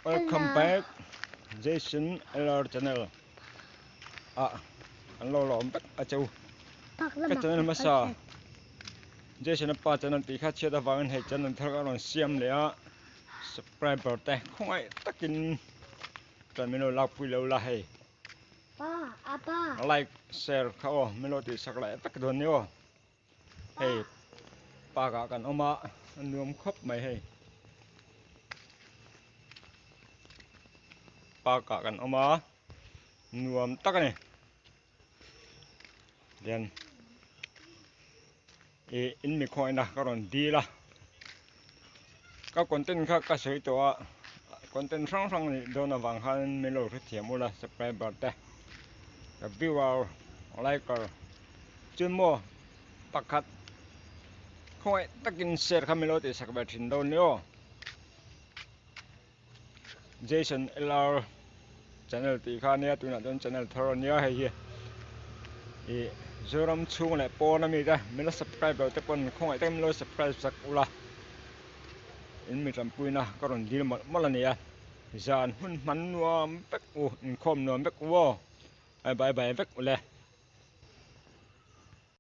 Welcome back Jason LR channel ah an lo la awm vek a cheu ka channel hmasa Jason a pa channel tih kha chhiat avangin hei channel thar ka rawn siam leh a subscriber te khawngaih takin chuan min lo lakpui lo la hei like share kha aw min lo tihsak leh vek dawn nia aw. Hei park ah kan awm a a nuam khawp mai hei park ah kan awm a nuam tak a ni tian ih in mi khawina ka rawn dil a ka content kha ka sawi tawh a content hrang hrang a nih dawn avang khan min lo hrethiam ula subscriber te ka viewer liker. Chuan maw pakhat khawngaih takin share kha min lo tih sak ve thin dawn nia aw. Jason LR channel tih kha ania tunah chuan channel thar ania hei hi ih Zoram chhung leh pawn ami te min la subscribe lo te pawn khawngaih takin min lo subscribe sak ula in mi tanpuina ka rawn dil mawlh mawlh ania zan hun hman nuam vek u inkhawm nuam vek u aw bye bye vek ule.